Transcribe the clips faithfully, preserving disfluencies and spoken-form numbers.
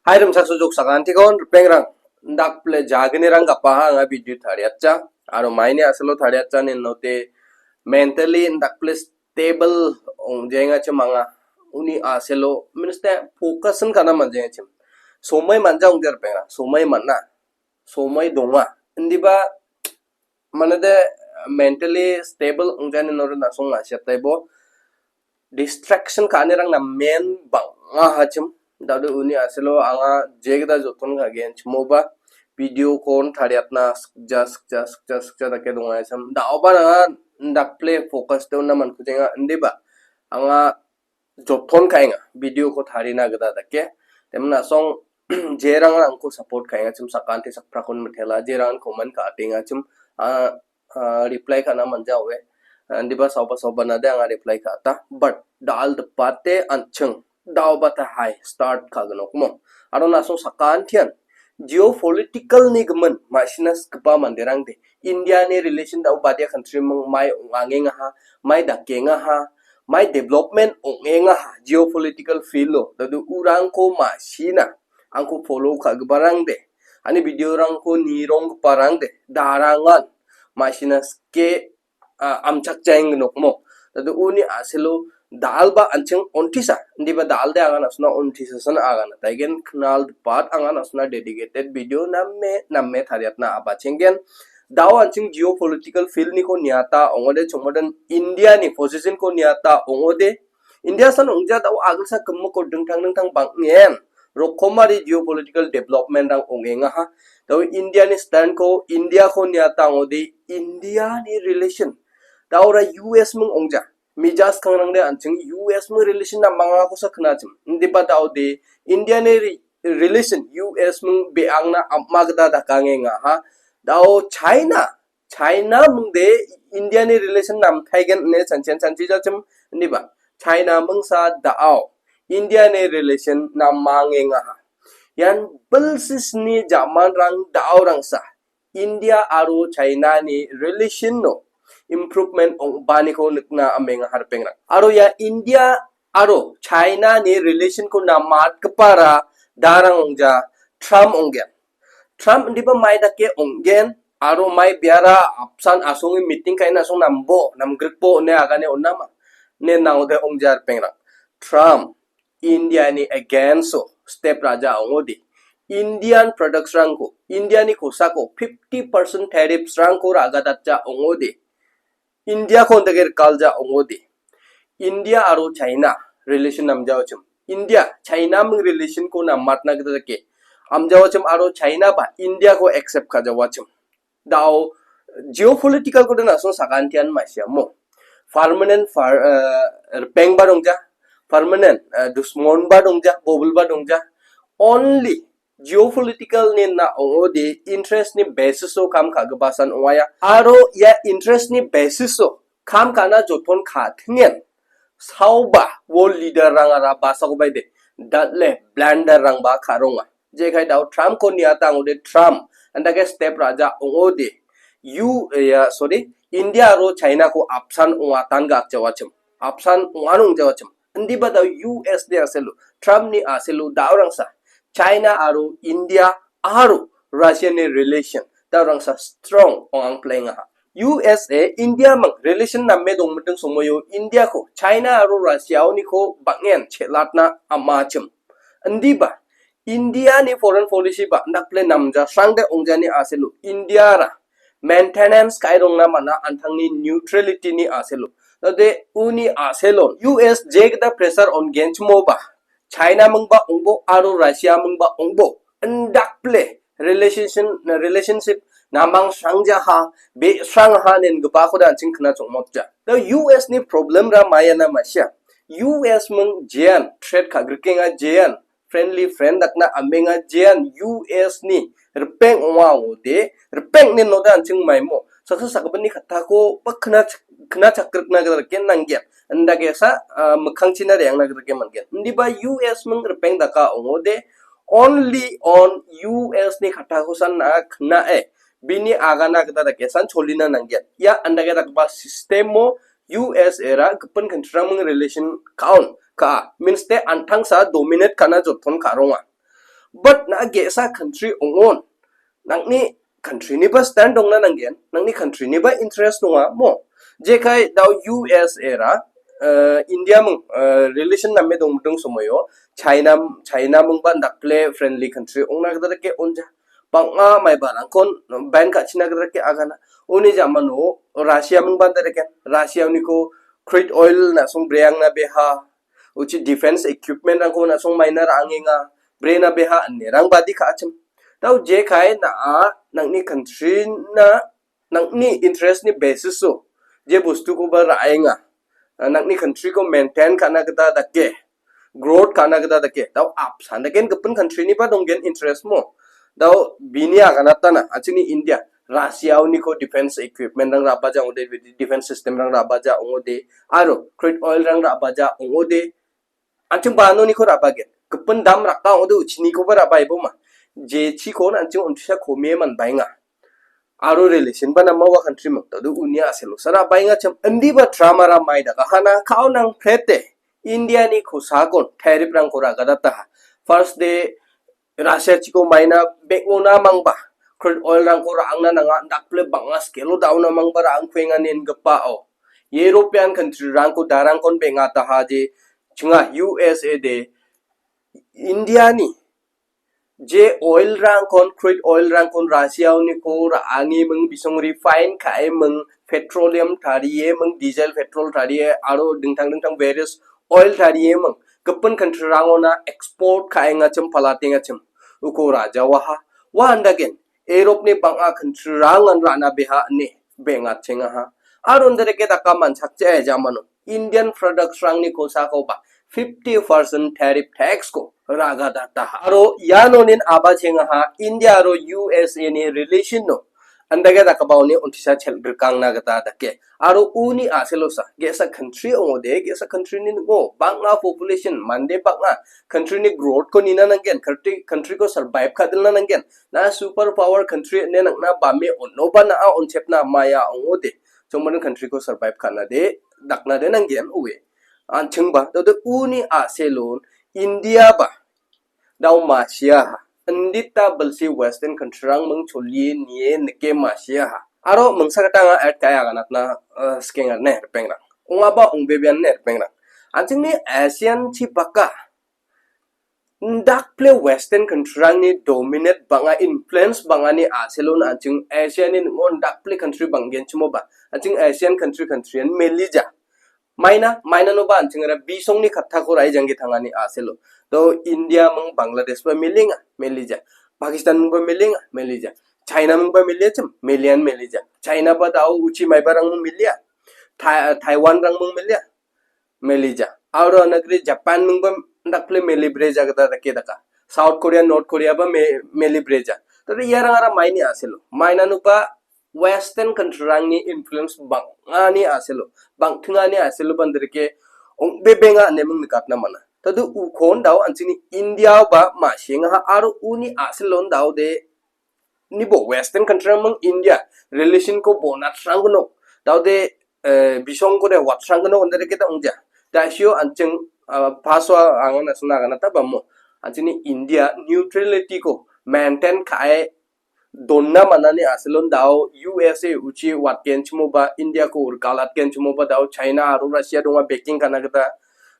Hai rimchaksoa jok sakantikon ripengrang, dakple jaginirang gapaha anga video tariatja. Aro maini asilo tariatja ine inote mentally dakple stable ongjengachim anga uni asilo, means te focus kana manjengachim. Somoi manja ongja ripengrang, somoi mana, somoi donga. Indiba manade mentally stable ongjani nore nasong nasiat taibo. Distraction ka·anirang namen bang·a hachim. Dade uni asilo anga jegda joton ka·gen chimoba video kon tariatna sikja, sikja, sikja, sikja dake donga hachim. Da·oba nanga dakple focus te ona mankujenga indiba. Anga joton ka·enga video ko tarina gita dake. Temen asong jerang angko support ka·enga chim sakante sakprakon mitela, jerang comment ka·atenga chim, ah, ah, reply ka·na manja oe. Indiba saoba saoba nade anga reply ka·ata. But dal dipate an·ching daoba ta hai start ka·gnok mo. Aro nasong sakantian geopolitical ni gimin ma·sina sikgipa manderangde India ni relation dao badia country ming mai ong·angengaha, mai dakengaha, mai development ong·engaha geopolitical field o. Dadu urangko ma·sina angko follow ka·giparangde, ani video rangko nironggiparangde, darangan ma·sina sike, ah, amchakjaeng gnokmo. Dadu uni asilo dalba an·ching ontisa, indiba dalde agan asona ontisasan agan. Taigen knal pat agan asona dedicated video namme, namme tariatna abachenggen. Dao an·ching geopolitical field niko niata ongode chongmoden India ni position ko niata ongode. India san ongja dao agilsa gimiko dingtang dingtang bang·en rokomari geopolitical development rang ong·engaha. Dao India ni stand ko, India ko niata ongode India ni relation. Daora U S ming ongja. Mijas kangrangde an·ching U S ming relation na mangakosa knachim. Indiba daode India ni re-, relation U S ming be·angna am·a gita dakangengaha. Dao China, China mingde India ni relation namtaigen ine chanchian chanchi jachim. Indiba China mingsa dao India ni relation namangengaha. Ian bilsisni jamanrang daorangsa India aro China ni relation no improvement ong·baniko nikna amenga harpengrang. Aro ia India aro China ni relation ko namatgipara darang ongja Trump onggen. Trump indiba mai dake onggen aro mai biara apsan asonge meeting ka·ina asong nambo, namgrikbo ine agane onama. Ne naode ongja harpengrang. Trump India ni against o step ra·ja ong·ode, Indian products rangko, India ni kosako fifty percent tariffs rangko ra·gadatja ong·ode, India ko ondake rikalja ong·ode, India aro China relation namjaochim. India, China ming relation ko namatna gita dake amjaochim aro China ba India ko accept ka·jaoachim. Dao geopolitical ko dena so sagantian ma·sia mo. Permanent far-, eh, ripeng ba dongja, permanent, eh, dusmon ba dongja, bobul ba dongja. Only geopolitical ni na ong·ode interest ni basis o kam ka·gipasan ong·aia. Aro ia interest ni basis o kam ka·na joton ka·tingen saoba world leader rangara basakoba ide datle blunder rangba ka·ronga. Jekai dao Trump ko niata ong·ode Trump, andake step ra·ja ong·ode. U, eh, ya, sorry, India aro China ko apsan ong·atan ga·akjaoachim. Apsan ong·ano ong·jaoachim. Indiba dao U S ni aselo, Trump ni aselo daorangsa China aro India aro Russia ni relation daorangsa strong ong·angplengaha. U S A India mang relation name dongmiting somoio India ko China aro Russia oniko bang·en chelatna amachim. Indiba India ni foreign policy ba dakple namjasrangde ongjani aselo India ra maintenance ka·e rongna man·a antangni neutrality ni aselo. Dade uni aselon U S jegita pressure on genchimoba China mingba ong·bo aro Russia mingba ong·bo indakple relation, relationship namang srangjaha, be·srangaha nen gipako da an·ching kna chongmotja. Da U S ni problem ra maiana ma·sia. U S ming jean trade ka·grikenga jean friendly friend dakna amenga jean U S ni ripeng ong·a ong·ode, ripeng ni node an·ching maimo. Saksa sakgipinni kattako ba kna chak-, kna chakrikna gita rike nanggen. Indakesa, ah, mikkangchina re·angna gita rike man·gen. Indiba U S ming ripeng daka ong·ode, only on U S ni kattako san na knae. Bini agana gita dake san cholina nanggen. Ia andake dakgipa sistemo U S era gipin country-rangming relation ka·on ka·a. Means te an·tangsa dominate ka·na joton ka·ronga. But na·a ge·sa country ong·on. Nang·ni country-niba stand dongna nanggen, nang·ni country-niba interest donga mo. Jekai dao U S A ra, eh, India mung, eh, relation name dongdong somoio, China, China mungba dakple friendly country ongna gita dake onja. Bang·a maibarangkon ban ka·china gita dake agana. Uni jamano Russia mungba dake, Russia uniko crude oil na·song breangna beha, uchi defense equipment-rangko na·song maina ra·angenga, brena beha ine rangbadi ka·achim. Dao jekai na·a nang·ni country-na nang·ni interest-ni basis-o je bostukoba ra·enga, nang·ni country-ko maintain ka·na gita dake, growth ka·na gita dake, dao apsan daken gipin country-niba donggen interest mo. Dao bini aganatana, achini India, Russia-oniko defense equipment-rang ra·baja ong·ode, defense system-rang ra·baja ong·ode, aro crude oil-rang ra·baja ong·ode, an·ching ba anoniko ra·bagen. Gipin dam raka ong·ode uchinikoba ra·baiboma. Jechikon an·ching on·tisa komie manbaenga. Aro relation ba nama ua country mung. Tado uni a·selo sa ra·baenga cham. Indiba tramara mai daga hana kao nang prete. India-ni kosakon tariff-rangko ra·gadataha. First day Russia chiko maina bek·ona mangba, crude oil-rangko ra·angna nanga, dakple bang·a scale-o daona mangba ra·angkuenga nengipao. European country-rangko darangkon beng·ataha je, chinga U S A de India-ni je oil-rangkon, crude oil-rangkon Russia-oniko ra·ange ming bisong refine ka·e ming petroleum tarie ming diesel petrol tarie aro dingtang dingtang various oil tarie ming gipin country-rangona export ka·engachim palatengachim uko rajawaha. Ua andagen Europe-ni bang·a country-rangan ra·na beha ine beng·atchengaha. Aro indereke daka manchakje jamano Indian products-rangni kosakoba fifty percent tariff tax-ko ra·gadataha. Aro ianonin abachengaha India aro U S A-ni relation-o andake dakabaoni on·tisa chelgrikangna gita dake. Aro uni a·selosa, ge·sa country ong·ode, ge·sa country-ni ning·o, bang·a population, mande bang·a, country-ni growth-ko nina nanggen, country, country-ko survive ka·dilna nanggen. Na super power country ine nang·na bame on·oba na·a on·chepna maia ong·ode. Chongmani country-ko survive ka·nade, daknade nanggen oe. An·chingba, dode uni a·selon, India ba, dao masiaha. Indita bilsi Western country-rang ming cholie nie nike masiaha. Aro mingsa gita anga add ka·e aganatna, eh, sikenga ne, ripengrang. Ongaba ongbebean ne, ripengrang. An·chingni ASEAN chibaka. Indakple Western country-rangni dominate bang·a influence bang·ani a·selon an·ching ASEAN-ni ning·o indakple country bang·genchimoba. An·ching ASEAN country, country-an melija. Maina, mainanoba an·chingara bisongni kattako ra·e janggi tangani a·selo. Do India ming Bangladesh ba melenga, melija. Pakistan ming ba melenga, melija. China ming ba meliachim, melian melija. China ba dao uchi maibarang ming melia. Tha-, Taiwan rang ming melia, melija. Aro anagri Japan ming ba dakple meli breja gita dake daka. South Korea, North Korea ba me-, meli breja. Tari iarangara maini a·selo. Mainanoba Western country-rangni influence bang·ani a·selo, bang·tingani a·selo bandirike ong·bebenga ine ming nikatna man·a. Tado ukon dao an·chingni India ba ma·sengaha aro uni a·selon daode nibo Western country-rang ming India relation-ko bonat rangno daode, eh, bisongko de wat rangno onde reke ta ongja. Dasio an·ching, ah, paso angana sona gana ta bamo. An·chingni India neutrality-ko maintain ka·e donna man·ani a·selon dao U S A uchi watgenchimoba, India-ko urgalatgenchimoba dao China aro Russia donga backing ka·na gita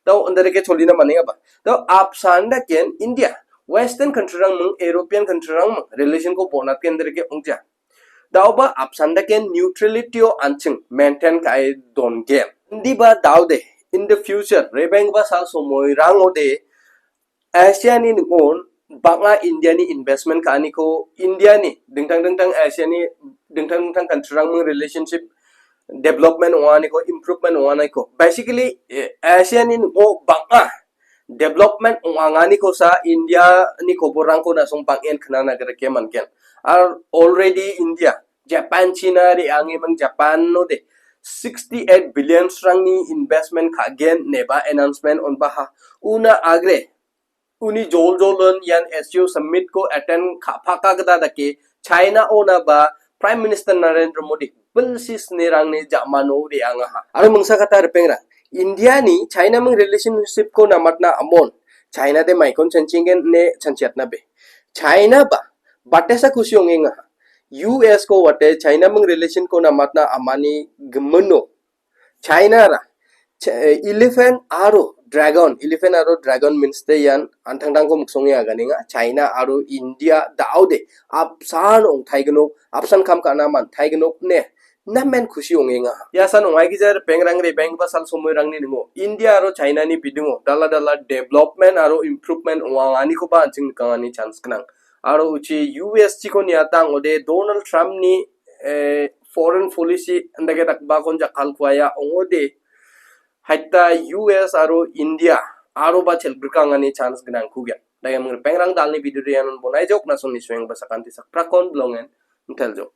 dao indereke cholina man·engaba. Dao apsan daken India, Western country-rang ming, European country-rang ming, relation-ko bonatgen indereke ongja. Daoba apsan daken neutrality-o an·ching maintain ka·e dongen. Indiba daode, in the future, rebenggipa sal somoirangode, ASEAN-ni ning·o bang·a India-ni investment ka·aniko, India-ni dingtang dingtang ASEAN-ni dingtang dingtang country-rangni relationship development ong·aniko, improvement ong·aniko. Basically, eh, ASEAN-ni ning·o bang·a development ong·anganikosa India-ni koborrangko na·song bang·en knana grike man·gen. Ar already India, Japan China re·ange mang Japan-ode sixty-eight billions-rangni investment ka·gen neba announcement on·baha. Una agre uni joljolon ian S C O summit-ko attend ka·paka gita dake China-ona ba Prime Minister Narendra Modi bilsi snerangni ja·mano re·angaha. Aro mingsa kata ripengrang, India-ni China-ming relationship-ko namatna amon China de maikon chanchiengen ne chanchiatna be. China ba, batesa kusi ongenga. U S ko wate China ming relation ko namatna amani gimino. China ra, Ch-, eh, elephant aro dragon, elephant aro dragon means de ian antangtangko miksonge aganenga. China aro India daode apsan ongtaigenok, apsan kam ka·na mantaigenok ne namen kusi ongenga. Iasan ong·aigija ripengrang rebenggipa sal somoirangni ningo India aro China ni bidingo dala dala development aro improvement ong·anganikoba an·ching nikangani chance gnang. Aro uchi U S chiko niata ang·ode Donald Trump ni, eh, foreign policy indake dakgipakon jakkalkuaia ong·ode haita U S aro India aroba chelgrikangani chance gnangkugia. Dagem ripengrang dalni video de ianon bonaijok, nason nisuengba sakanti sakprakon bilongen inteljok.